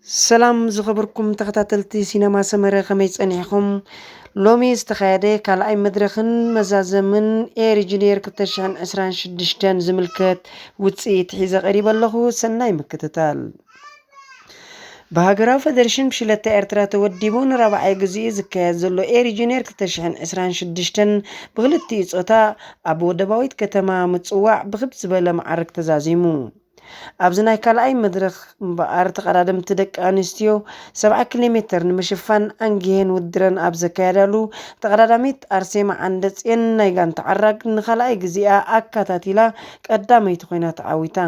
ሰላም ዝኸበርኩም ተኸታተልቲ ሲነማ ሰመረ፣ ከመይ ጸኒሕኹም? ሎሚ ዝተኻየደ ካልኣይ መድረኽን መዛዘምን ኤሪ ጁኒየር ክልተ ሽሕን ዕስራን ሽዱሽተን ዝምልከት ውጽኢት ሒዘ ቀሪበ ኣለኹ። ሰናይ ምክትታል። ብሃገራዊ ፈደሬሽን ብሽለታ ኤርትራ ተወዲቡ ንራብዓይ ግዜኡ ዝካየድ ዘሎ ኤሪ ጁኒየር ክልተ ሽሕን ዕስራን ሽዱሽተን ብክልቲኡ ጾታ ኣብ ወደባዊት ከተማ ምጽዋዕ ብክብ ዝበለ መዓርግ ተዛዚሙ። ኣብዚ ናይ ካልኣይ መድረኽ እምበኣር ተቐዳደምቲ ደቂ ኣንስትዮ ሰብዓ ኪሎ ሜተር ንምሽፋን ኣንጊሄን ውድድረን ኣብ ዘካየዳሉ፣ ተቐዳዳሚት ኣርሴማ ዓንደጽዮን ናይ ጋንታ ዓራግ ንኻልኣይ ግዜኣ ኣካታቲላ ቀዳመይቲ ኮይና ተዓዊታ።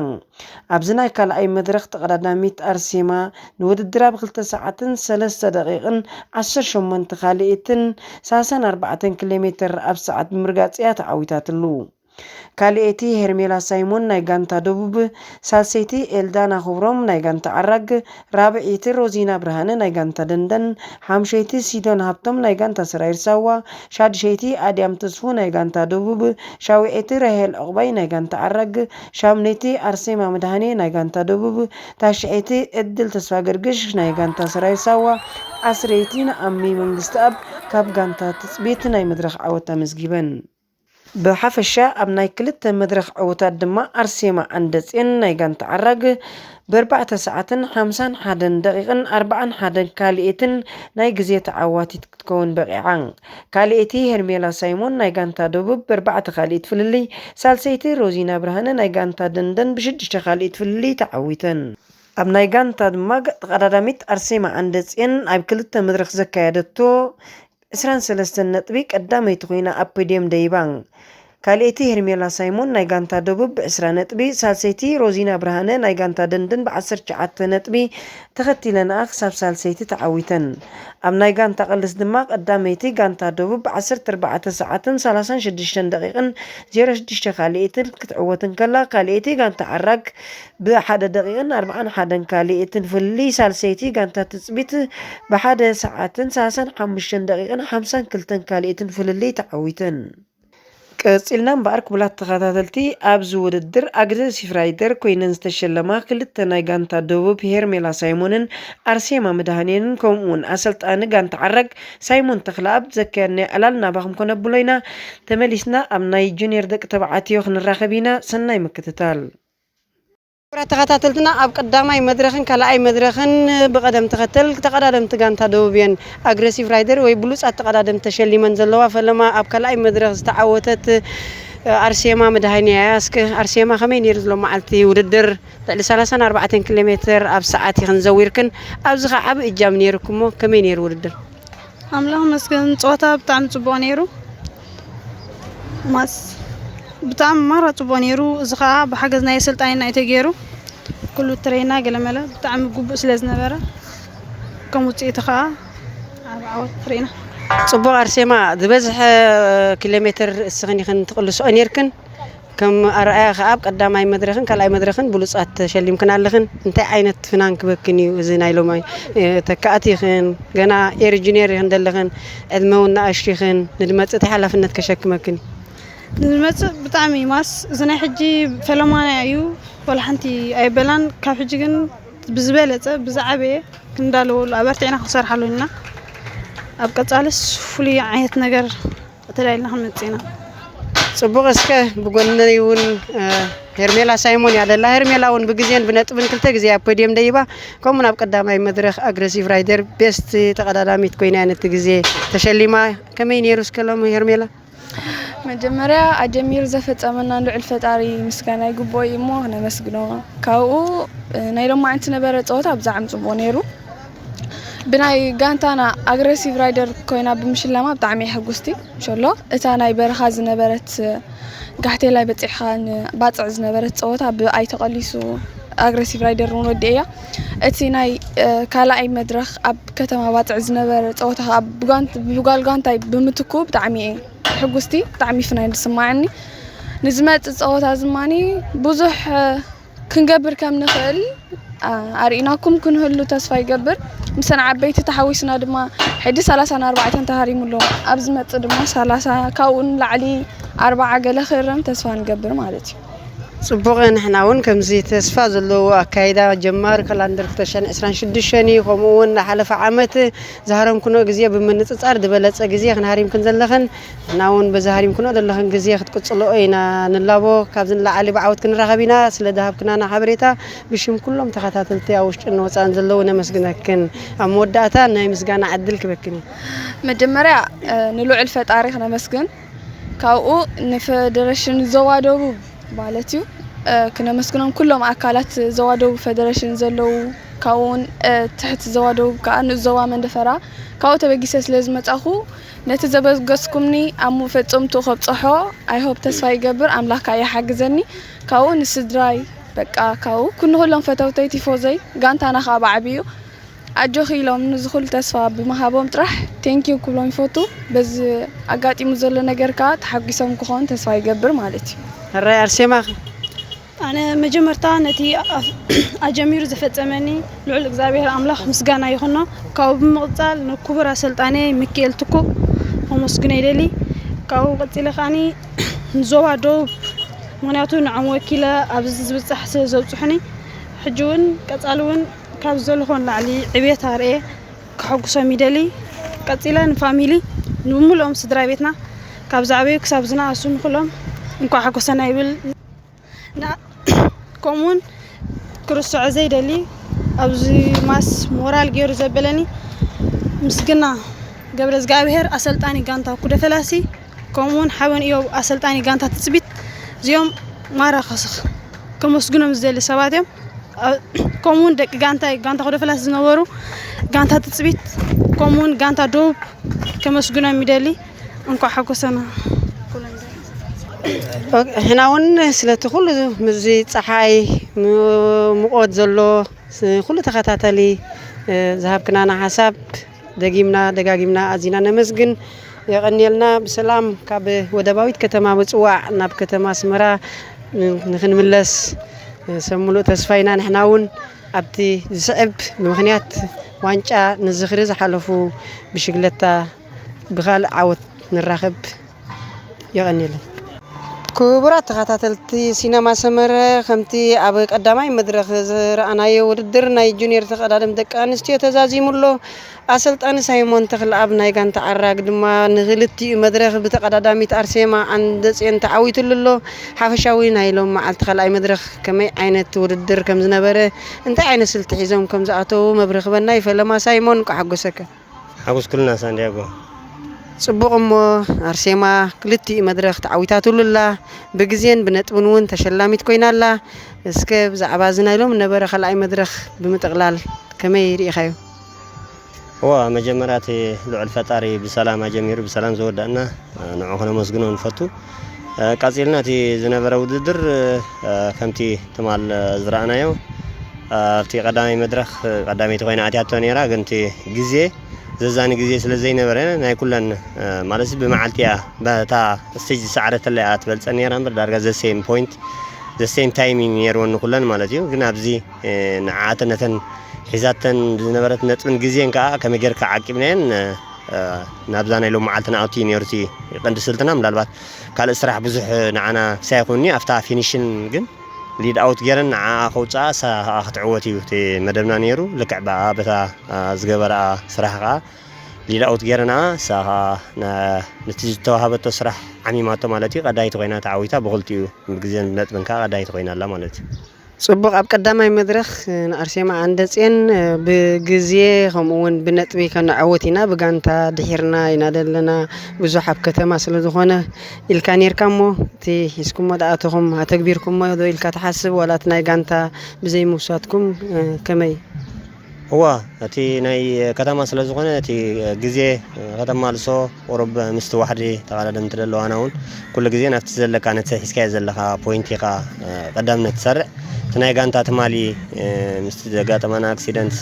ኣብዚ ናይ ካልኣይ መድረኽ ተቐዳዳሚት ኣርሴማ ንውድድራ ብክልተ ሰዓትን ሰለስተ ደቂቕን ዓሰርተ ሸሞንተ ካልኢትን ሰላሳን ኣርባዕተን ኪሎ ሜተር ኣብ ሰዓት ብምርጋጽ እያ ተዓዊታትሉ። ካልኤቲ ሄርሜላ ሳይሞን ናይ ጋንታ ደቡብ፣ ሳልሰይቲ ኤልዳና ክብሮም ናይ ጋንታ ዓራግ፣ ራብዐይቲ ሮዚና ብርሃነ ናይ ጋንታ ደንደን፣ ሓምሸይቲ ሲዶን ሃብቶም ናይ ጋንታ ሰራይር ሳዋ፣ ሻድሸይቲ ኣድያም ተስፉ ናይ ጋንታ ደቡብ፣ ሻውዐይቲ ራሄል ዕቑባይ ናይ ጋንታ ዓራግ፣ ሻምነይቲ ኣርሴማ መድሃኔ ናይ ጋንታ ደቡብ፣ ታሽዐይቲ ዕድል ተስፋ ገርግሽ ናይ ጋንታ ሰራይር ሳዋ፣ ዓስረይቲ ንኣሚ መንግስትኣብ ካብ ጋንታ ትጽቢት ናይ መድረኽ ዓወት ኣመዝጊበን። ብሓፈሻ ኣብ ናይ ክልተ መድረኽ ዕውታት ድማ ኣርሴማ ዓንደጽዮን ናይ ጋንታ ዓራግ ብኣርባዕተ ሰዓትን ሓምሳን ሓደን ደቂቕን ኣርባዓን ሓደን ካልኤትን ናይ ግዜ ተዓዋቲት ክትከውን በቒዓ። ካልኤቲ ሄርሜላ ሳይሞን ናይ ጋንታ ደቡብ ብኣርባዕተ ካልኢት ፍልልይ፣ ሳልሰይቲ ሮዚና ብርሃነ ናይ ጋንታ ደንደን ብሽዱሽተ ካልኢት ፍልልይ ተዓዊተን። ኣብ ናይ ጋንታ ድማ ተቐዳዳሚት ኣርሴማ ዓንደጽዮን ኣብ ክልተ መድረኽ ዘካየደቶ ዕስራን ሰለስተን ነጥቢ ቀዳመይቲ ኮይና ኣብ ፖድየም ደይባ። ካልኣይቲ ሄርሜላ ሳይሞን ናይ ጋንታ ደቡብ ብዕስራ ነጥቢ፣ ሳልሰይቲ ሮዚና ብርሃነ ናይ ጋንታ ደንደን ብዓሰርተ ትሽዓተ ነጥቢ ተኸቲለንኣ ክሳብ ሳልሰይቲ ተዓዊተን። ኣብ ናይ ጋንታ ቅልስ ድማ ቀዳመይቲ ጋንታ ደቡብ ብዓሰርተ ኣርባዕተ ሰዓትን ሰላሳን ሽዱሽተን ደቂቕን ዜሮ ሽዱሽተ ካልኢትን ክትዕወት እንከላ፣ ካልኣይቲ ጋንታ ዓራግ ብሓደ ደቂቕን ኣርባዓን ሓደን ካልኢትን ፍልልይ፣ ሳልሰይቲ ጋንታ ትጽቢት ብሓደ ሰዓትን ሰላሳን ሓሙሽተን ደቂቕን ሓምሳን ክልተን ካልኢትን ፍልልይ ተዓዊተን። ቀጺልና እምበኣር ክቡላት ተኸታተልቲ፣ ኣብዚ ውድድር ኣግሬሲቭ ራይደር ኮይነን ዝተሸለማ ክልተ ናይ ጋንታ ደቡብ ሄርሜላ ሳይሞንን ኣርሴማ መድሃኔንን ከምኡውን ኣሰልጣኒ ጋንታ ዓራግ ሳይሞን ተኽለኣብ ዘካየድናዮ ዕላል ናባኹም ከነብሎ ኢና። ተመሊስና ኣብ ናይ ጁኒየር ደቂ ተባዕትዮ ክንራኸብ ኢና። ሰናይ ምክትታል። ክቡራት ተኸታተልትና፣ ኣብ ቀዳማይ መድረኽን ካልኣይ መድረኽን ብቐደም ተኸተል ተቐዳደምቲ ጋንታ ደቡብ እየን ኣግሬሲቭ ራይደር ወይ ብሉጻት ተቐዳደምቲ ተሸሊመን ዘለዋ። ፈለማ ኣብ ካልኣይ መድረኽ ዝተዓወተት ኣርሴማ መድሃኔ እያ። እስከ ኣርሴማ፣ ከመይ ነይሩ ዘሎ መዓልቲ ውድድር? ልዕሊ ሰላሳን ኣርባዕተን ኪሎ ሜትር ኣብ ሰዓት ኢኽን ዘዊርክን፣ ኣብዚ ኸዓ ዓቢ እጃም ነይርኩሞ። ከመይ ነይሩ ውድድር? ኣምላኽ መስገን፣ ጸወታ ብጣዕሚ ጽቡቕ ነይሩ። ማስ ብጣዕሚ ማራ ጽቡቕ ነይሩ። እዚ ኸዓ ብሓገዝ ናይ ኣሰልጣኒና እዩ ተገይሩ። ኩሉ ትሬና ገለመለ ብጣዕሚ ግቡእ ስለ ዝነበረ፣ ከም ውጽኢቱ ኸዓ ዓቢ ዓወት ትሬና። ጽቡቕ ኣርሴማ፣ ዝበዝሐ ኪሎ ሜትር እስኽን ኢኽን ትቕልስኦ ነይርክን። ከም ኣርኣያ ኸዓ ኣብ ቀዳማይ መድረኽን ካልኣይ መድረኽን ብሉጻት ተሸሊምክን ኣለኽን። እንታይ ዓይነት ፍናን ክበክን እዩ እዚ ናይ ሎማይ? እ፣ ተካእቲ ኢኽን፣ ገና ኤሪ ጁኒየር ኢኽን ዘለኽን፣ ዕድመ እውን ንኣሽቱ ኢኽን። ንድመጽእ እንታይ ሓላፍነት ከሸክመክን እዩ? ንድመጽእ ብጣዕሚ እዩ ማስ፣ እዚ ናይ ሕጂ ፈለማና እዩ፣ ወላ ሓንቲ ኣይበላን። ካብ ሕጂ ግን ብዝበለጸ ብዝዓበየ ክንዳለወሉ ኣበርቲዕና ክንሰርሓሉ ኢና። ኣብ ቀጻልስ ፍሉይ ዓይነት ነገር ተላኢልና ክንመጽእ ኢና። ጽቡቕ። እስከ ብጎነይ እውን፣ እ፣ ሄርሜላ ሳይሞን እያ ደላ። ሄርሜላ እውን ብግዜን ብነጥብን ክልተ ግዜ ኣብ ፖድየም ደይባ፣ ከምኡ ናብ ቀዳማይ መድረኽ ኣግሬሲቭ ራይደር ቤስት ተቐዳዳሚት ኮይና እያ ነቲ ግዜ ተሸሊማ። ከመይ ነይሩ እስከ ሎሚ ሄርሜላ? መጀመርያ ኣጀሚሩ ዘፈጸመና ልዑል ፈጣሪ ምስጋና ይግብኦ እዩ እሞ ክነመስግኖ። ካብኡ፣ እ፣ ናይ ሎማዕንቲ ነበረ ጸወታ ብዛዕሚ ጽቡቕ ነይሩ። ብናይ ጋንታና ኣግሬሲቭ ራይደር ኮይና ብምሽላማ ብጣዕሚ እየ ሕጉስቲ። ሸሎ እታ ናይ በረኻ ዝነበረት ጋሕቴላይ በጺሕኻ ንባጽዕ ዝነበረት ጸወታ ብኣይ ተቐሊሱ ኣግሬሲቭ ራይደር እውን ወዲኤያ። እቲ ናይ፣ እ፣ ካልኣይ መድረኽ ኣብ ከተማ ባጽዕ ዝነበረ ጸወታ ኸኣ ብጓንት-፣ ብጓል ጓንታይ ብምትኩ ብጣዕሚ እየ ሕጉስቲ፣ ብጣዕሚ ፍናን ዝስማዓኒ። ንዝመጽእ ጸወታ ዝማኒ ብዙሕ፣ እ፣ ክንገብር ከም ንኽእል፣ ኣ-፣ ኣርኢናኩም ክንህሉ ተስፋ ይገብር። ምሰን ዓበይቲ ተሓዊስና ድማ ሕጂ ሰላሳን ኣርባዕተን ተሃሪሙ ኣሎ። ኣብ ዝመጽእ ድማ ሰላሳ፣ ካብኡ ንላዕሊ ኣርብዓ ገለ ክእረም ተስፋ ንገብር ማለት እዩ። ጽቡቕ፣ ንሕና እውን ከምዚ ተስፋ ዘለዎ ኣካይዳ ጀማሪ ካላንደር ክልተ ሽሕን ዕስራን ሽዱሽተን እዩ። ከምኡ እውን ንሓለፈ ዓመት ዝሃረምክኖ ግዜ ብምንጽጻር ዝበለጸ ግዜ ክንሃሪምክን ዘለኽን፣ ንሕና እውን በዚ ሃሪምክኖ ዘለኽን ግዜ ክትቅጽልኦ ኢና ንላቦ። ካብዚ ንላዕሊ ብዓወት ክንራኸብ ኢና። ስለ ዝሃብክናና ሓበሬታ ብሽም ኩሎም ተኸታተልቲ ኣብ ውሽጥን ወጻእን ዘለዉ ነመስግነክን። ኣብ መወዳእታ ናይ ምስጋና ዕድል ክበክን እዩ። መጀመርያ ንልዑል ፈጣሪ ክነመስግን፣ ካብኡ ንፈደረሽን ዞባ ደቡብ ማለት እዩ ክነመስግኖም፣ ኩሎም ኣካላት ዞባ ደቡብ ፈደረሽን ዘለዉ፣ ካብኡ እውን ትሕቲ ዞባ ደቡብ ከዓ ንኡስ ዞባ መንደፈራ ካብኡ ተበጊሰ ስለ ዝመጻኹ፣ ነቲ ዘበገስኩምኒ ኣብ ፈጸምትኡ ከብጽሖ ኣይሆፕ፣ ተስፋ ይገብር ኣምላኽ ከዓ ይሓግዘኒ። ካብኡ ንስድራይ፣ በቃ ካብኡ ኩንኹሎም ፈተውተይ ቲፎዘይ፣ ጋንታና ከዓ ብዓብዩ ኣጆኺ ኢሎም ንዝኹሉ ተስፋ ብምሃቦም ጥራሕ ቴንኪዩ ክብሎም ይፈቱ። በዚ ኣጋጢሙ ዘሎ ነገር ከዓ ተሓጒሶም ክኾን ተስፋ ይገብር ማለት እዩ። ሕራይ ኣርሴማ። ኣነ መጀመርታ ነቲ ኣፍ- ኣጀሚሩ ዝፈጸመኒ ልዑል እግዚኣብሔር ኣምላኽ ምስጋና ይኹኖ። ካብኡ ብምቕጻል ንክቡር ኣሰልጣኒ ሚካኤል ትኩእ ከመስግኖ ይደሊ። ካብኡ ቀጺለ ከዓኒ ንዞባ ደቡብ፣ ምኽንያቱ ንዖም ወኪለ ኣብዚ ዝብጻሕ ስለ ዘብጽሑኒ፣ ሕጂ እውን ቀጻሊ እውን ካብ ዘለኹ ንላዕሊ ዕቤት ኣርኤ ከሐጉሶም ይደሊ። ቀጺለ ንፋሚሊ፣ ንምሉኦም ስድራ ቤትና፣ ካብ ዝዓበዩ ክሳብ ዝነኣሱ ንኹሎም እንኳዕ ሓጎሰና ይብል። ከምኡውን ክርስዖ ዘይደሊ ኣብዚ ማስ ሞራል ገይሩ ዘበለኒ ምስግና ገብረ እግዚኣብሔር ኣሰልጣኒ ጋንታ ኩደ ፈላሲ፣ ከምኡውን ሓበን እዮብ ኣሰልጣኒ ጋንታ ትጽቢት፣ እዚኦም ማራ ከስኽ ከመስግኖም ዝደሊ ሰባት እዮም። ከምኡውን ደቂ ጋንታ ጋንታ ኩደ ፈላሲ ዝነበሩ፣ ጋንታ ትጽቢት፣ ከምኡውን ጋንታ ደቡብ ከመስግኖም ይደሊ። እንኳዕ ሓጎሰና። ሕና እውን ስለቲ ኩሉ ምዚ ፀሓይ፣ ም- ሙቆት ዘሎ፣ ስ- ኩሉ ተኸታተሊ ዝሃብክናና ሓሳብ ደጊምና ደጋጊምና ኣዚና ነመስግን። የቐንየልና። ብሰላም ካብ ወደባዊት ከተማ ምፅዋዕ ናብ ከተማ ኣስመራ ንክንምለስ ሰብ ሙሉእ ተስፋ ኢና። ንሕና እውን ኣብቲ ዝስዕብ ብምኽንያት ዋንጫ ንዝኽሪ ዝሓለፉ ብሽግለታ ብኻልእ ዓወት ንራኸብ። የቐንየለይ። ክቡራት ተኸታተልቲ ሲነማ ሰመረ፣ ከምቲ ኣብ ቀዳማይ መድረኽ ዝረኣናዮ ውድድር ናይ ጁኒየር ተቐዳደም ደቂ ኣንስትዮ ተዛዚሙ ኣሎ። ኣሰልጣኒ ሳይሞን ተኽለኣብ ናይ ጋንታ ዓራግ ድማ ንኽልቲኡ መድረኽ ብተቐዳዳሚት ኣርሴማ ኣንደፅዮን ተዓዊትሉ ኣሎ። ሓፈሻዊ ናይ ሎም መዓልቲ ካልኣይ መድረኽ ከመይ ዓይነት ውድድር ከም ዝነበረ፣ እንታይ ዓይነት ስልቲ ሒዞም ከም ዝኣተዉ መብርሂ ክበና እዩ። ፈለማ ሳይሞን፣ እንቋዕ ሓጎሰካ። ሓጎስ ኩልና ሳንዲያጎ። ጽቡቕ እሞ፣ ኣርሴማ ክልቲኡ መድረኽ ተዓዊታትሉ ኣላ። ብግዜን ብነጥብን እውን ተሸላሚት ኮይና ኣላ። እስከ ብዛዕባ እዚ ናይ ሎም ነበረ ካልኣይ መድረኽ ብምጥቕላል ከመይ ርኢኻዮ? እዋ፣ መጀመርያ እቲ ልዑል ፈጣሪ ብሰላም ኣጀሚሩ ብሰላም ዘወዳእና፣ ንዑ ከነመስግኖ ንፈቱ። ቀጺልና እቲ ዝነበረ ውድድር፣ ከምቲ ትማል ዝረኣናዮ፣ ኣብቲ ቀዳማይ መድረኽ ቀዳመይቲ ኮይና ኣትያቶ ነይራ፣ ግን እቲ ግዜ ዘዛኒ ግዜ ስለ ዘይነበረ፣ ናይ ኩለን፣ ማለት ብመዓልቲ እያ፣ በታ ስቴጅ ዝሰዓረተላ እያ ትበልጸን ነይራ እምበር፣ ዳርጋ ዘ ሴም ፖይንት፣ ዘ ሴም ታይሚንግ ነይርወን ንኩለን ማለት እዩ። ግን ኣብዚ፣ ንዓኣተን ነተን ሒዛተን ዝነበረት ነጥብን ግዜን ከኣ ከመይ ጌርካ ዓቂብናየን፣ ናብዛ ናይ ሎም መዓልቲ ንኣቱ እዩ ነይሩ እቲ ቀንዲ ስልትና። ምናልባት ካልእ ስራሕ ብዙሕ ንዓና ሳይኹንኒ፣ ኣብታ ፊኒሽን ግን ሊድ ኣውት ጌረን ንዓኣ ከውፅኣ፣ እሳ ከኣ ክትዕወት እዩ እቲ መደብና ነይሩ። ልክዕ ብኣ በታ ዝገበረኣ ስራሕ ከኣ ሊድ ኣውት ጌረንኣ፣ እሳ ከኣ ነ- ነቲ ዝተዋሃበቶ ስራሕ ዓሚማቶ ማለት እዩ። ቀዳይቲ ኮይና ተዓዊታ፣ ብኽልቲኡ ብግዜን ብነጥብን ከኣ ቀዳይቲ ኮይና ኣላ ማለት እዩ። ጽቡቕ፣ ኣብ ቀዳማይ መድረኽ ንኣርሴማ ኣንደጽየን ብግዜ ከምኡ እውን ብነጥቢ ከነዕውት ኢና፣ ብጋንታ ድሒርና ኢና ዘለና፣ ብዙሕ ኣብ ከተማ ስለ ዝኾነ ኢልካ ኔርካ እሞ፣ እቲ ሒዝኩሞ ዝኣተኹም ኣተግቢርኩሞ ዶ ኢልካ ትሓስብ፣ ዋላ እቲ ናይ ጋንታ ብዘይ ምውሳድኩም ከመይ? እዋ፣ እቲ ናይ ከተማ ስለ ዝኾነ፣ እቲ ግዜ ከተማልሶ ቁሩብ ምስቲ ዋሕዲ ተቐዳደምቲ ዘለዋና እውን ኩሉ ግዜ ናብቲ ዘለካ ነቲ ሒዝካዮ ዘለኻ ፖይንት ኢኻ፣ ቀዳምነት ትሰርዕ። እቲ ናይ ጋንታ ትማሊ፣ ምስቲ ዘጋጠመና ኣክሲደንት፣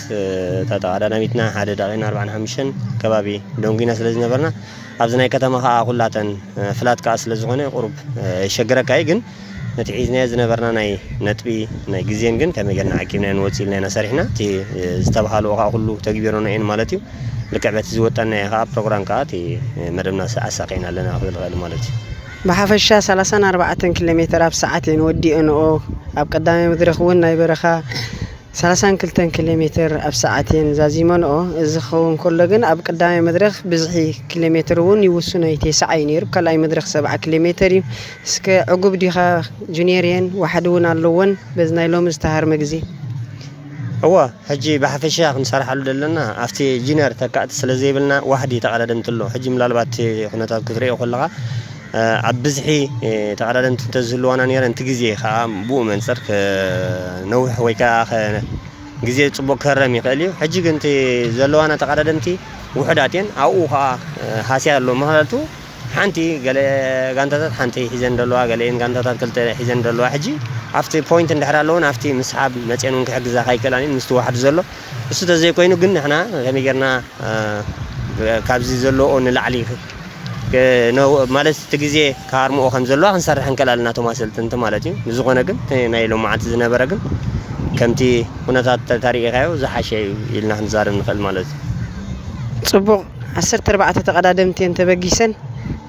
እታ ተቐዳዳሚትና ሓደ ደቂቕን ኣርባዓን ሓሙሽተን ከባቢ ደንጒና ስለ ዝነበርና፣ ኣብዚ ናይ ከተማ ከኣ ኩላተን ፍላት ከኣ ስለ ዝኾነ ቁሩብ የሸግረካ እዩ። ግን ነቲ ሒዝናዮ ዝነበርና ናይ ነጥቢ ናይ ግዜን ግን ከመይ ጌርና ዓቂብናዮ ንወጽእ ኢልና ኢና ሰሪሕና። እቲ ዝተባህልኦ ከኣ ኩሉ ተግቢሮና እየን ማለት እዩ። ልክዕ በቲ ዝወጠናዮ ከኣ ፕሮግራም ከኣ እቲ መደብና ኣሳቂዕና ኣለና ክብል እኽእል ማለት እዩ። ብሓፈሻ ሰላሳን ኣርባዕተን ኪሎ ሜትር ኣብ ሰዓት እየን ወዲኦንኦ። ኣብ ቀዳማይ መድረኽ እውን ናይ በረኻ ሰላሳን ክልተን ኪሎ ሜትር ኣብ ሰዓት እየን ዛዚመንኦ። እዚ ክኸውን ከሎ ግን ኣብ ቀዳማይ መድረኽ ብዝሒ ኪሎ ሜትር እውን ይውስኖ እዩ። ቴስዓ እዩ ነይሩ። ካልኣይ መድረኽ ሰብዓ ኪሎ ሜትር እዩ። እስከ ዕጉብ ዲኻ ጁኒየር እየን ዋሕዲ እውን ኣለወን በዚ ናይ ሎሚ ዝተሃርመ ግዜ? እወ፣ ሕጂ ብሓፈሻ ክንሰርሓሉ ዘለና ኣብቲ ጂነር ተካእቲ ስለ ዘይብልና ዋህዲ ተቐዳደምቲ ኣሎ። ሕጂ ምናልባት እቲ ኩነታት ክትሪኦ ከለኻ፣ እ፣ ኣብ ብዝሒ፣ እ፣ ተቐዳደምቲ እንተዝህልዋና ነይረን፣ እቲ ግዜ ከዓ ብኡ መንፅር ከ-፣ ነውሕ ወይ ከዓ ከ-፣ ግዜ ፅቡቅ ክህረም ይኽእል እዩ። ሕጂ ግን እቲ ዘለዋና ተቐዳደምቲ ውሑዳት እየን። ኣብኡ ከዓ፣ እ፣ ሃስያ ኣሎ። ምኽንያቱ ሓንቲ ገለ ጋንታታት ሓንቲ ሒዘን ዘለዋ፣ ገለኤን ጋንታታት ክልተ ሒዘን ዘለዋ። ሕጂ ኣብቲ ፖይንት እንድሕር ኣለውን ኣብቲ ምስሓብ መፅአን እውን ክሕግዛ ካይክእላን እየን ምስቲ ዋሕዲ ዘሎ። እሱ ተዘይኮይኑ ግን ንሕና ከመይ ጌርና፣ እ፣ ካብዚ ዘለዎ ንላዕሊ ክ-፣ ክ-፣ ነ-፣ ማለት እቲ ግዜ ክሃርምዎ ከም ዘለዋ ክንሰርሕ ንክእል ኣለና፣ እቶም ኣሰልጥንቲ ማለት እዩ። ንዝኾነ ግን እቲ ናይ ሎማዓንቲ ዝነበረ ግን ከምቲ ኩነታት ተሪኢኻዮ ዝሓሸ እዩ ኢልና ክንዛረብ ንኽእል ማለት እዩ። ጽቡቕ፣ ዓሰርተ ኣርባዕተ ተቐዳደምቲ እየን ተበጊሰን።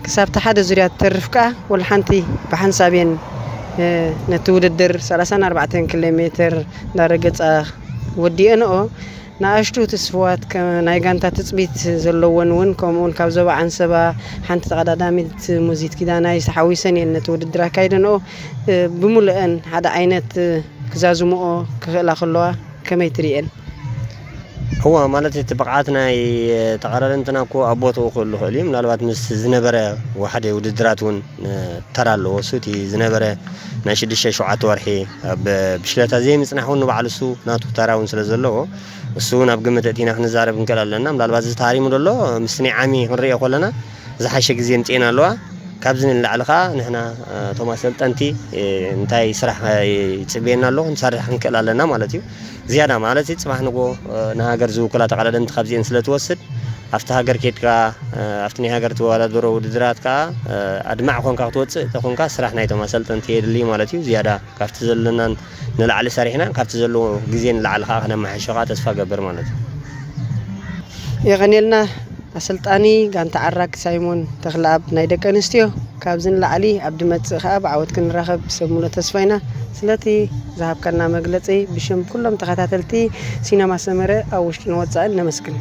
ክሳብ እቲ ሓደ ዙርያ ትተርፍ ከኣ ወላ ሓንቲ ብሓንሳብ እየን፣ እ፣ ነቲ ውድድር ሰላሳን ኣርባዕተን ኪሎ ሜትር እንዳረገጻ ወዲአንኦ። ንኣሽቱ ትስፉዋት ከ-፣ ናይ ጋንታ ትጽቢት ዘለወን እውን፣ ከምኡውን ካብ ዞባ ዓንሰባ ሓንቲ ተቐዳዳሚት ሙዚት ኪዳናይ ተሓዊሰን እየን ነቲ ውድድር ኣካይደንኦ። እ፣ ብምሉአን ሓደ ዓይነት፣ እ፣ ክዛዝምኦ ክኽእላ ከለዋ ከመይ ትርእየን? እወ፣ ማለት እቲ ብቕዓት ናይ ተቐዳደምትና እኮ ኣብ ቦታኡ ክህሉ ይኽእል እዩ። ምናልባት ምስ ዝነበረ ዋሕደ ውድድራት እውን፣ እ፣ ተራ ኣለዎ። እሱ እቲ ዝነበረ ናይ ሽዱሽተ ሸውዓተ ወርሒ ኣብ ብሽለታ ዘይምጽናሕ እውን ንባዕሉ እሱ ናቱ ተራ እውን ስለ ዘለዎ፣ እሱ እውን ኣብ ግምት ኣእቲና ክንዛረብ ንክእል ኣለና። ምናልባት እዚ ተሃሪሙ ዘሎ ምስቲ ናይ ዓሚ ክንሪኦ ከለና ዝሓሸ ግዜ ምጽኤና ኣለዋ። ካብዚ ንላዕሊ ከዓ ንሕና፣ እ፣ እቶም ኣሰልጠንቲ፣ እ፣ እንታይ ስራሕ፣ እ፣ ይጽበየና ኣሎ ክንሰርሕ ክንክእል ኣለና ማለት እዩ። ዝያዳ ማለት እዩ፣ ጽባሕ ንግሆ፣ እ፣ ንሃገር ዝውክላ ተቐዳደምቲ ካብዚአን ስለ ትወስድ፣ ኣብቲ ሃገር ኬድካ፣ እ፣ ኣብቲ ናይ ሃገር ትወዳደሮ ውድድራት ከዓ፣ እ፣ ኣድማዕ ኮንካ ክትወጽእ ተኾንካ ስራሕ ናይቶም ኣሰልጠንቲ የድሊ ማለት እዩ። ዝያዳ ካብቲ ዘለናን ንላዕሊ ሰሪሕና፣ ካብቲ ዘለዎ ግዜ ንላዕሊ ከዓ ክነመሓይሾ ከዓ ተስፋ ገብር ማለት እዩ። የቐንየልና ኣሰልጣኒ ጋንታ ዓራግ ሳይሞን ተኽለኣብ ናይ ደቂ ኣንስትዮ። ካብዚ ንላዕሊ ኣብ ድመጽእ ከኣ ብዓወት ክንራኸብ ሰብ ሙሉእ ተስፋ ኢና። ስለቲ ዝሃብካና መግለጺ ብሽም ኩሎም ተኸታተልቲ ሲነማ ሰመረ ኣብ ውሽጥን ወጻእን ነመስግን።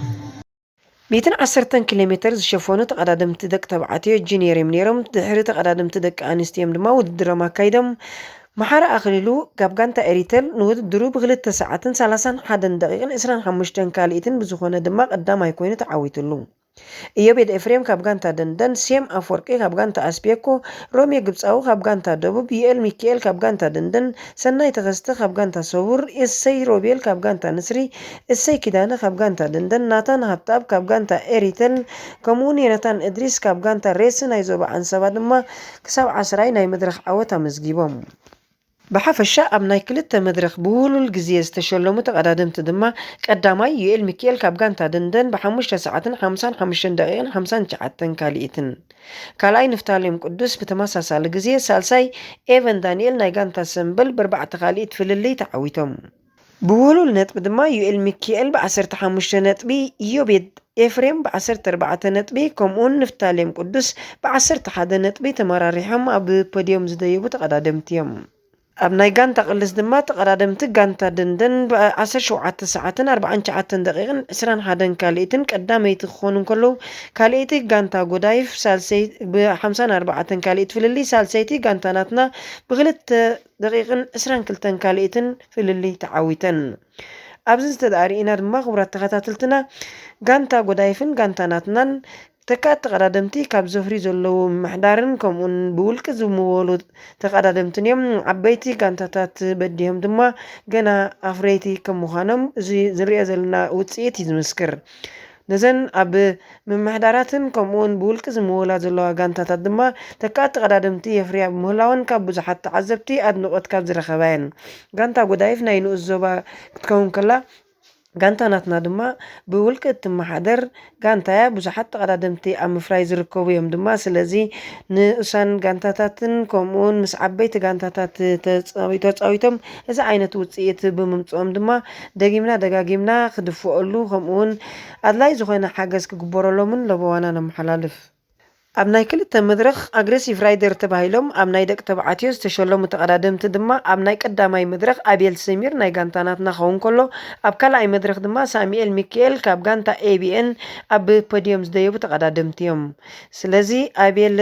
ሚእትን ዓሰርተን ኪሎ ሜትር ዝሸፈኑ ተቐዳደምቲ ደቂ ተባዕትዮ ጁኒየር እዮም ነይሮም። ድሕሪ ተቐዳደምቲ ደቂ ኣንስትዮ እዮም ድማ ውድድሮም ኣካይዶም። መሓሪ ኣኽሊሉ ካብ ጋንታ ኤሪተል ንውድድሩ ብክልተ ሰዓትን ሰላሳን ሓደን ደቂቕን ዕስራን ሓሙሽተን ካልኢትን ብዝኾነ ድማ ቀዳማይ ኮይኑ ተዓዊትሉ። ኢዮቤድ ኤፍሬም ካብ ጋንታ ደንደን፣ ሴም ኣፍወርቂ ካብ ጋንታ ኣስቤኮ፣ ሮሜ ግብጻዊ ካብ ጋንታ ደቡብ፣ ዩኤል ሚኪኤል ካብ ጋንታ ደንደን፣ ሰናይ ተኸስተ ካብ ጋንታ ሰቡር፣ እሰይ ሮቤል ካብ ጋንታ ንስሪ፣ እሰይ ኪዳነ ካብ ጋንታ ደንደን፣ ናታን ሃብተኣብ ካብ ጋንታ ኤሪተል፣ ከምኡውን ዮናታን እድሪስ ካብ ጋንታ ሬስ ናይ ዞባ ዓንሰባ ድማ ክሳብ ዓስራይ ናይ መድረኽ ዓወት ኣመዝጊቦም። ብሓፈሻ ኣብ ናይ ክልተ መድረኽ ብውህሉል ግዜ ዝተሸለሙ ተቐዳደምቲ ድማ፣ ቀዳማይ ዩኤል ሚኪኤል ካብ ጋንታ ደንደን ብሓሙሽተ ሰዓትን ሓምሳን ሓሙሽተን ደቂቕን ሓምሳን ትሽዓተን ካልኢትን፣ ካልኣይ ንፍታሌም ቅዱስ ብተመሳሳሊ ግዜ፣ ሳልሳይ ኤቨን ዳንኤል ናይ ጋንታ ሰምበል ብኣርባዕተ ካልኢት ፍልልይ ተዓዊቶም። ብውህሉል ነጥቢ ድማ ዩኤል ሚኪኤል ብዓሰርተ ሓሙሽተ ነጥቢ፣ ኢዮቤድ ኤፍሬም ብዓሰርተ ኣርባዕተ ነጥቢ ከምኡውን ንፍታሌም ቅዱስ ብዓሰርተ ሓደ ነጥቢ ተመራሪሖም ኣብ ፖድዮም ዝደየቡ ተቐዳደምቲ እዮም። ኣብ ናይ ጋንታ ቅልስ ድማ ተቐዳደምቲ ጋንታ ደንደን ብዓሰርተ ሸውዓተ ሰዓትን ኣርባዓን ትሽዓተን ደቂቕን ዕስራን ሓደን ካልኢትን ቀዳመይቲ ክኾኑ እንከለዉ፣ ካልኣይቲ ጋንታ ጎዳይፍ ሳልሰይ ብሓምሳን ኣርባዕተን ካልኢት ፍልልይ፣ ሳልሰይቲ ጋንታ ናትና ብክልተ ደቂቕን ዕስራን ክልተን ካልኢትን ፍልልይ ተዓዊተን። ኣብዚ እንተ ደኣ ርኢና ድማ፣ ክቡራት ተኸታተልትና፣ ጋንታ ጎዳይፍን ጋንታ ናትናን ተካእቲ ተቐዳደምቲ ካብ ዘፍሪ ዘለዉ ምምሕዳርን ከምኡን ብውልቂ ዝምወሉ ተቐዳደምትን እዮም። ዓበይቲ ጋንታታት በዲሆም ድማ ገና ኣፍረይቲ ከም ምዃኖም እዚ ዝንሪኦ ዘለና ውጽኢት እዩ ዝምስክር። ነዘን ኣብ ምምሕዳራትን ከምኡውን ብውልቂ ዝምወላ ዘለዋ ጋንታታት ድማ ተካእቲ ተቐዳደምቲ የፍርያ ብምህላወን ካብ ብዙሓት ተዓዘብቲ ኣድንቖት ካብ ዝረኸባ እየን። ጋንታ ጎዳይፍ ናይ ንኡስ ዞባ ክትከውን ከላ፣ ጋንታ ናትና ድማ ብውልቂ እትመሓደር ጋንታ እያ። ብዙሓት ተቐዳደምቲ ኣብ ምፍራይ ዝርከቡ እዮም ድማ። ስለዚ ንኡሳን ጋንታታትን ከምኡውን ምስ ዓበይቲ ጋንታታት ተጻዊ-፣ ተጻዊቶም እዚ ዓይነት ውጽኢት ብምምጽኦም ድማ ደጊምና ደጋጊምና ክድፍኦሉ ከምኡውን ኣድላይ ዝኾነ ሓገዝ ክግበረሎምን ለበዋና ነመሓላልፍ። ኣብ ናይ ክልተ መድረኽ ኣግረሲቭ ራይደር ተባሂሎም ኣብ ናይ ደቂ ተባዕትዮ ዝተሸለሙ ተቐዳደምቲ ድማ ኣብ ናይ ቀዳማይ መድረኽ ኣቤል ሰሚር ናይ ጋንታ ናትና ክኸውን ከሎ፣ ኣብ ካልኣይ መድረኽ ድማ ሳሚኤል ሚኪኤል ካብ ጋንታ ኤ ቢ ኤን ኣብ ፖድዮም ዝደየቡ ተቐዳደምቲ እዮም። ስለዚ ኣቤል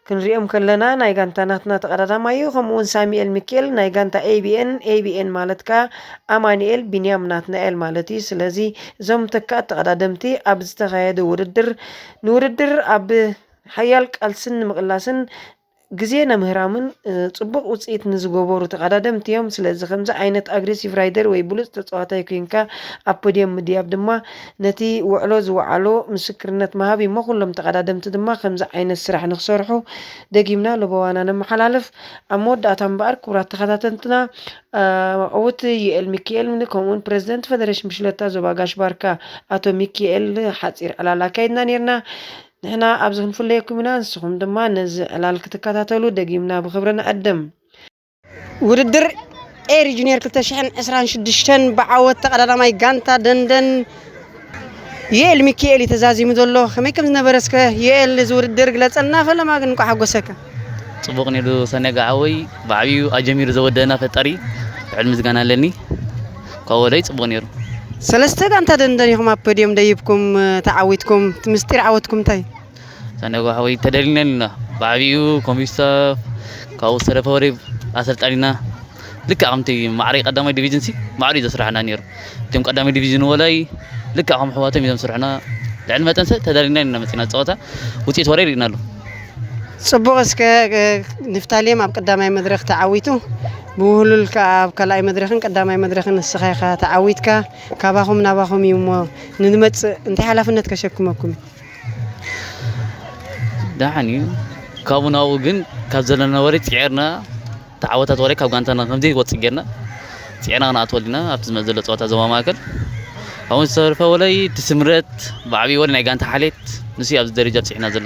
ክንሪኦም ከለና ናይ ጋንታ ናትና ተቐዳዳማይ እዩ። ከምኡ እውን ሳሚኤል ሚኪኤል ናይ ጋንታ ኤ ቢ ኤን፣ ኤ ቢ ኤን ማለት ከኣ ኣማኑኤል ቢንያም ናትናኤል ማለት እዩ። ስለዚ እዞም ተካእቲ ተቐዳደምቲ ኣብ ዝተኻየደ ውድድር፣ ንውድድር ኣብ ሓያል ቃልስን ንምቕላስን ግዜ ነምህራምን፣ እ፣ ጽቡቕ ውጽኢት ንዝገበሩ ተቐዳደምቲ እዮም። ስለዚ ከምዚ ዓይነት ኣግሬሲቭ ራይደር ወይ ብሉጽ ተጻዋታይ ኮይንካ ኣብ ፖድየም ምድያብ ድማ ነቲ ውዕሎ ዝወዓሎ ምስክርነት ምሃብ እዩ እሞ፣ ኩሎም ተቐዳደምቲ ድማ ከምዚ ዓይነት ስራሕ ንክሰርሑ ደጊምና ለበዋና ነመሓላልፍ። ኣብ መወዳእታ እምበኣር፣ ክቡራት ተኸታተልትና፣ እ፣ ዕዉት ዩኤል ሚኪኤል፣ ከምኡውን ፕረዚደንት ፈደሬሽን ብሽለታ ዞባ ጋሽ ባርካ ኣቶ ሚኪኤል ሓጺር ዕላል ኣካይድና ነይርና። ንሕና ኣብዚ ክንፍለየኩም ኢና፣ ንስኹም ድማ ነዚ ዕላል ክትከታተሉ ደጊምና ብኽብሪ ንዕድም። ውድድር ኤሪ ጁኒየር ክልተ ሽሕን ዕስራን ሽዱሽተን ብዓወት ተቐዳዳማይ ጋንታ ደንደን ዩኤል ሚኪኤል እዩ ተዛዚሙ ዘሎ። ከመይ ከም ዝነበረ እስከ ዩኤል እዚ ውድድር ግለጸልና፣ ፈለማ ግን እንኳዕ ሓጎሰካ። ጽቡቕ ነይሩ ሰነጋ ሓወይ፣ ብዓብዩ ኣጀሚሩ ዘወደና ፈጣሪ ልዕል ምስጋና ኣለኒ። ካብ ወለይ ጽቡቕ ነይሩ። ሰለስተ ጋንታ ደንደን ኢኹም ኣብ ፖድዮም ደይብኩም፣ ተዓዊትኩም። እቲ ምስጢር ዓወትኩም እንታይ? ሰነጋ ሓወይ ተደሊና ኢና። ብዓብዩ ኮሚሽን ስታፍ፣ ካብኡ ዝተረፈ ወደ ኣሰልጣኒና ልክዕ ከምቲ ማዕረይ ቀዳማይ ዲቪዥን ሲ ማዕረይ ዘስራሕና ነይሩ። እቶም ቀዳማይ ዲቪዥን ወላይ ልክዕ ከም ኣሕዋቶም እዮም ዝሰርሑና። ልዕሊ መጠን ሰብ ተዳሊና ኢና መፂና ዝፀወታ። ውፅኢት ወላይ ርኢና ኣሎ። ጽቡቕ። እስከ፣ እ፣ ንፍታሌም ኣብ ቀዳማይ መድረኽ ተዓዊቱ፣ ብውህሉል ከኣ ኣብ ካልኣይ መድረኽን ቀዳማይ መድረኽን ንስኻ ኢኻ ተዓዊትካ። ካባኹም ናባኹም እዩ እሞ ንንመጽእ እንታይ ሓላፍነት ከሸክመኩም እዩ? ደሓን እዩ። ካብኡ ናብኡ ግን ካብ ዘለና ወረ ጽዒርና ተዓወታት ወረ ካብ ጋንታና ከም ዘይወጽእ ጌርና ጽዒርና ክንኣትወሉ ኢና ኣብቲ ዝመጽእ ዘሎ ጸወታ ዞባ ማእከል። ኣብኡ ዝተረፈ ወለይ እቲ ስምረት ብዓብዪ ወለ ናይ ጋንታ ሓሌት ንሱ እዩ ኣብዚ ደረጃ ኣብጽሕና ዘሎ።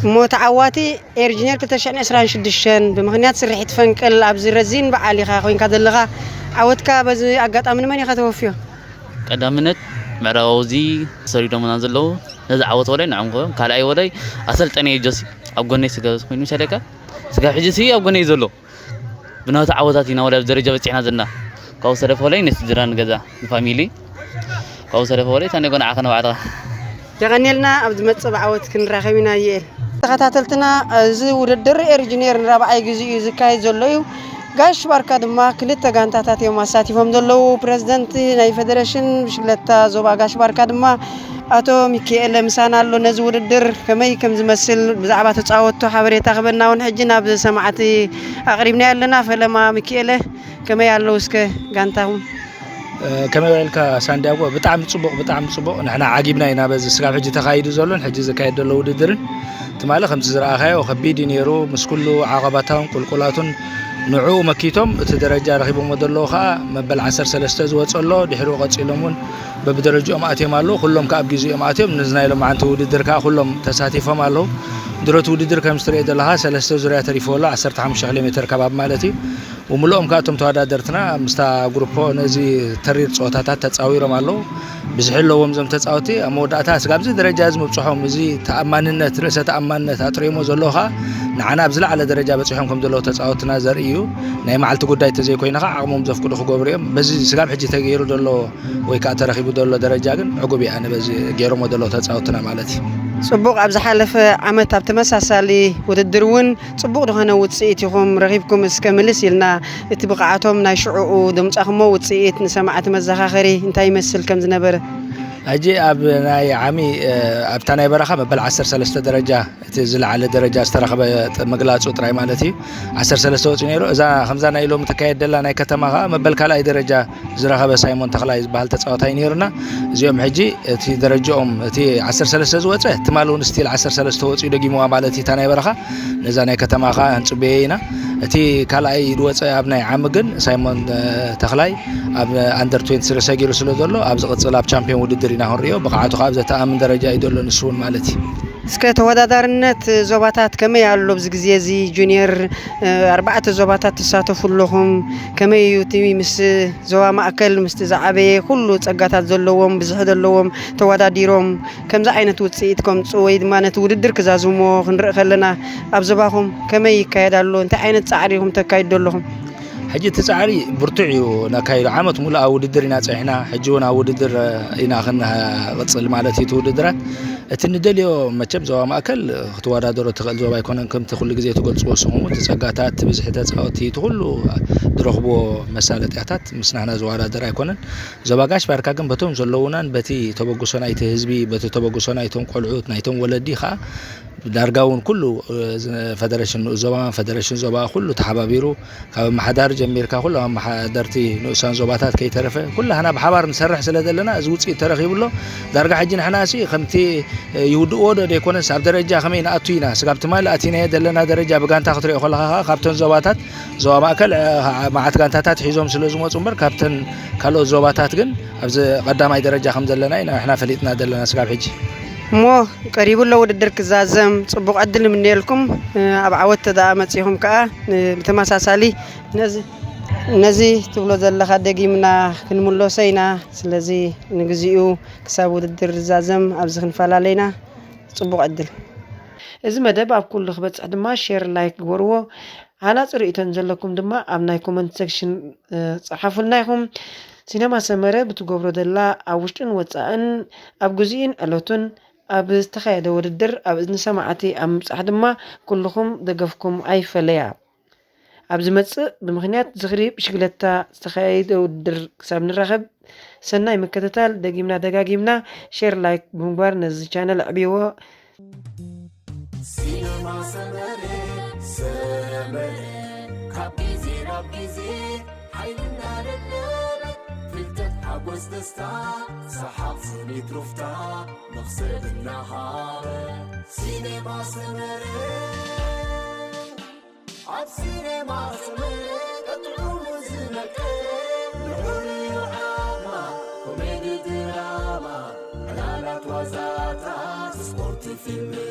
እሞ ተዓዋቲ ኤርጅነር ክልተ ሽሕን ዕስራን ሽዱሽተን ብምኽንያት ስርሒት ፈንቅል ኣብዚ ረዚን በዓል ኢኻ ኮይንካ ዘለኻ፣ ዓወትካ በዚ ኣጋጣሚ ንመን ኢኻ ተወፍዮ? ቀዳምነት ምዕራባዊ እዚ ሰሪዶምና ዘለዉ ነዚ ዓወት ወለይ ንዕኦም ክህቦም፣ ካልኣይ ወለይ ኣሰልጠኒ ጆሲ ኣብ ጎነይ ስጋ ኮይኑ ሰደካ ስጋ ሕጂ ሲ ኣብ ጎነይ ዘሎ ብናቱ ዓወታት ኢና ወላ ደረጃ በጺሕና ዘለና። ካብኡ ዝተረፈ ወለይ ንስድራ ንገዛ ንፋሚሊ ካብኡ ዝተረፈ ወለይ ታኔ ጎና ዓኸነ ባዕልኻ። የቐኔልና ኣብ ዝመጽእ ብዓወት ክንራኸብ ኢና ዩኤል። ተኸታተልትና፣ እዚ ውድድር ኤሪ ጁኒየር ንራብዓይ ግዜ እዩ ዝካየድ ዘሎ እዩ። ጋሽ ባርካ ድማ ክልተ ጋንታታት እዮም ኣሳቲፎም ዘለዉ። ፕረዚደንት ናይ ፌደሬሽን ብሽክለታ ዞባ ጋሽ ባርካ ድማ ኣቶ ሚኪኤለ ምሳና ኣሎ። ነዚ ውድድር ከመይ ከም ዝመስል ብዛዕባ ተጻወትቶ ሓበሬታ ክበና እውን ሕጂ ናብ ሰማዕቲ ኣቕሪብናዮ ኣለና። ፈለማ ሚኪኤለ፣ ከመይ ኣለዉ እስከ ጋንታኹም? እ፣ ከመይ ውዒልካ ሳንዲያጎ? ብጣዕሚ ጽቡቕ፣ ብጣዕሚ ጽቡቕ። ንሕና ዓጊብና ኢና በዚ ስጋብ ሕጂ ተኻይዱ ዘሎን ሕጂ ዝካየድ ዘሎ ውድድርን። ትማሊ ከምቲ ዝረኣኻዮ ከቢድ እዩ ነይሩ። ምስ ኩሉ ዓቐባታውን ቁልቁላቱን ንዕኡ መኪቶም እቲ ደረጃ ረኺቦምዎ ዘለዉ ኸኣ መበል ዓሰርተ ሰለስተ ዝወጸ ኣሎ። ድሕሪኡ ቀጺሎም እውን በብደረጅኦም ኣትዮም ኣለዉ። ኩሎም ከኣ ኣብ ግዜኦም ኣትዮም። ነዚ ናይ ሎማዓንቲ ውድድር ከኣ ኩሎም ተሳቲፎም ኣለዉ። ድሮ እቲ ውድድር ከም ዝትርእዮ ዘለኻ ሰለስተ ዙርያ ተሪፍዎ ኣሎ። ዓሰርተ ሓሙሽተ ኪሎ ሜተር ከባቢ ማለት እዩ። ብምልኦም ከኣ እቶም ተወዳደርትና ምስታ ግሩፖ ነዚ ተሪር ጸወታታት ተጻዊሮም ኣለዉ። ብዝሒ ኣለዎም እዞም ተጻወትቲ። ኣብ መወዳእታ ስጋብ እዚ ደረጃ እዚ ምብጽሖም፣ እዚ ተኣማንነት፣ ርእሰ ተኣማንነት ኣጥርዮሞ ዘለዉ ከኣ ንዓና ኣብ ዝለዓለ ደረጃ በጺሖም ከም ዘለዉ ተጻወትትና ዘርኢ እዩ። ናይ መዓልቲ ጉዳይ እንተዘይኮይኑ ከኣ ዓቕሞም ዘፍቅዶ ክገብሩ እዮም። በዚ ስጋብ ሕጂ ተገይሩ ዘሎ ወይ ከኣ ተረኺቡ ዘሎ ደረጃ ግን ዕጉብ እዩ ኣነ በዚ ገይሮሞ ዘለዉ ተጻወትትና ማለት እዩ። ጽቡቕ። ኣብ ዝሓለፈ ዓመት ኣብ ተመሳሳሊ ውድድር እውን ጽቡቕ ዝኾነ ውጽኢት ኢኹም ረኺብኩም። እስከ ምልስ ኢልና እቲ ብቕዓቶም ናይ ሽዑኡ ደምጻኹሞ ውጽኢት ንሰማዕቲ መዘኻኸሪ እንታይ ይመስል ከም ዝነበረ? ሕጂ ኣብ ናይ ዓሚ፣ እ፣ ኣብታ ናይ በረኻ መበል ዓሰርተ ሰለስተ ደረጃ፣ እቲ ዝለዓለ ደረጃ ዝተረኸበ ጥ-፣ ምግላጹ ጥራይ ማለት እዩ። ዓሰርተ ሰለስተ ወጺኡ ነይሩ። እዛ ከምዛ ናይ ሎሚ ትካየድ ደላ ናይ ከተማ ከኣ መበል ካልኣይ ደረጃ ዝረኸበ ሳይሞን ተኽላይ ዝበሃል ተጻዋታይ ነይሩና። እዚኦም ሕጂ እቲ ደረጃኦም፣ እቲ ዓሰርተ ሰለስተ ዝወጸ ትማሊ እውን ስቲል ዓሰርተ ሰለስተ ወጺኡ ደጊምዋ ማለት እዩ እታ ናይ በረኻ። ነዛ ናይ ከተማ ከኣ ክንጽበዮ ኢና። እቲ ካልኣይ ዝወጸ ኣብ ናይ ዓሚ ግን ሳይሞን፣ እ፣ ተኽላይ ኣብ ኣንደር ትዌንቲ ስሪ ሰጊሩ ስለ ዘሎ ኣብ ዝቕጽል ኣብ ቻምፒዮን ውድድር ኢና ክንሪኦ። ብቕዓቱ ከኣ ኣብ ዘተኣምን ደረጃ እዩ ዘሎ ንሱ እውን ማለት እዩ። እስከ ተወዳዳርነት ዞባታት ከመይ ኣሎ ኣብዚ ግዜ እዚ? ጁኒየር ኣርባዕተ ዞባታት ትሳተፉ ኣለኹም። ከመይ እዩ እቲ ምስ ዞባ ማእከል ምስቲ ዝዓበየ ኩሉ ጸጋታት ዘለዎም ብዝሒ ዘለዎም ተወዳዲሮም ከምዚ ዓይነት ውጽኢት ከምጽኡ ወይ ድማ ነቲ ውድድር ክዛዝምዎ ክንርኢ ከለና ኣብ ዞባኹም ከመይ ይካየድ ኣሎ? እንታይ ዓይነት ጻዕሪ ኢኹም ተካይዱ ኣለኹም? ሕጂ እቲ ጻዕሪ ብርቱዕ እዩ ነካይዶ። ዓመት ሙሉእ ኣብ ውድድር ኢና ጸኒሕና። ሕጂ እውን ኣብ ውድድር ኢና ክንቕጽል ማለት እዩ። እቲ ውድድራት እቲ ንደልዮ መቸም ዞባ ማእከል ክትወዳደሮ ትኽእል ዞባ ኣይኮነን። ከምቲ ኩሉ ግዜ ትገልጽዎ ንስኹም እውን እቲ ጸጋታት፣ እቲ ብዝሒ ተጻወትቲ፣ እቲ ኩሉ ዝረኽብዎ መሳለጥያታት ምስ ናህና ዝወዳደር ኣይኮነን። ዞባ ጋሽ ባርካ ግን በቶም ዘለዉናን በቲ ተበግሶ ናይቲ ህዝቢ፣ በቲ ተበግሶ ናይቶም ቆልዑት፣ ናይቶም ወለዲ ከኣ ዳርጋ እውን ኩሉ ፈደረሽን ንኡስ ዞባ ፈደረሽን ዞባ ኩሉ ተሓባቢሩ ካብ ኣመሓዳሪ ጀሚርካ ኩሉ ኣመሓደርቲ ንኡሳን ዞባታት ከይተረፈ ኩላህና ብሓባር ንሰርሕ ስለ ዘለና እዚ ውፅኢት ተረኺቡ ኣሎ። ዳርጋ ሕጂ ንሕና ሲ ከምቲ ይውድእዎ ዶ ዘይኮነስ ኣብ ደረጃ ከመይ ንኣቱ ኢና ስጋብ ትማሊ ኣቲናዮ ዘለና ደረጃ ብጋንታ ክትሪኦ ከለካ ከዓ ካብተን ዞባታት ዞባ ማእከል መዓት ጋንታታት ሒዞም ስለ ዝመፁ እምበር ካብተን ካልኦት ዞባታት ግን ኣብዚ ቀዳማይ ደረጃ ከም ዘለና ኢና ንሕና ፈሊጥና ዘለና ስጋብ ሕጂ። እሞ ቀሪቡ ኣሎ ውድድር ክዛዘም፣ ጽቡቕ ዕድል ንምነየልኩም። ኣብ ዓወት ተደኣ መጺኹም ከኣ ብተመሳሳሊ ነዚ ነዚ ትብሎ ዘለኻ ደጊምና ክንምለሶ ኢና። ስለዚ ንግዚኡ ክሳብ ውድድር ዝዛዘም ኣብዚ ክንፈላለ ኢና። ጽቡቕ ዕድል። እዚ መደብ ኣብ ኩሉ ክበጽሕ ድማ ሼር፣ ላይክ ግበርዎ። ሃናጺ ርእይቶን ዘለኩም ድማ ኣብ ናይ ኮመንት ሴክሽን ጸሓፉልና ኢኹም። ሲነማ ሰመረ ብትገብሮ ዘላ ኣብ ውሽጥን ወጻእን ኣብ ግዚኡን ዕለቱን ኣብ ዝተኻየደ ውድድር ኣብ እዝኒ ሰማዕቲ ኣብ ምብጻሕ ድማ ኩልኹም ደገፍኩም ኣይፈለያ። ኣብ ዝመጽእ ብምኽንያት ዝኽሪ ብሽግለታ ዝተኻየደ ውድድር ክሳብ ንራኸብ ሰናይ ምክትታል። ደጊምና ደጋጊምና ሼር ላይክ ብምግባር ነዚ ቻነል ኣዕብይዎ። ሲነማ ሰመረ ሰመረ ካብ ግዜ ናብ ግዜ ሓይልና ደለበ ፍልጠት ሓጎስ ደስታ ሰሓቕ ስኒት ሩፍታ መኽሰብ እናሃበ ሲነማ ሰመረ ኣብ ሲነማ ሰመረ ቀጥዑ ዝነቀ ልዑል እዩ ዓማ ኮሜዲ ድራማ ዕላላት ዋዛታት ስፖርት ፊልም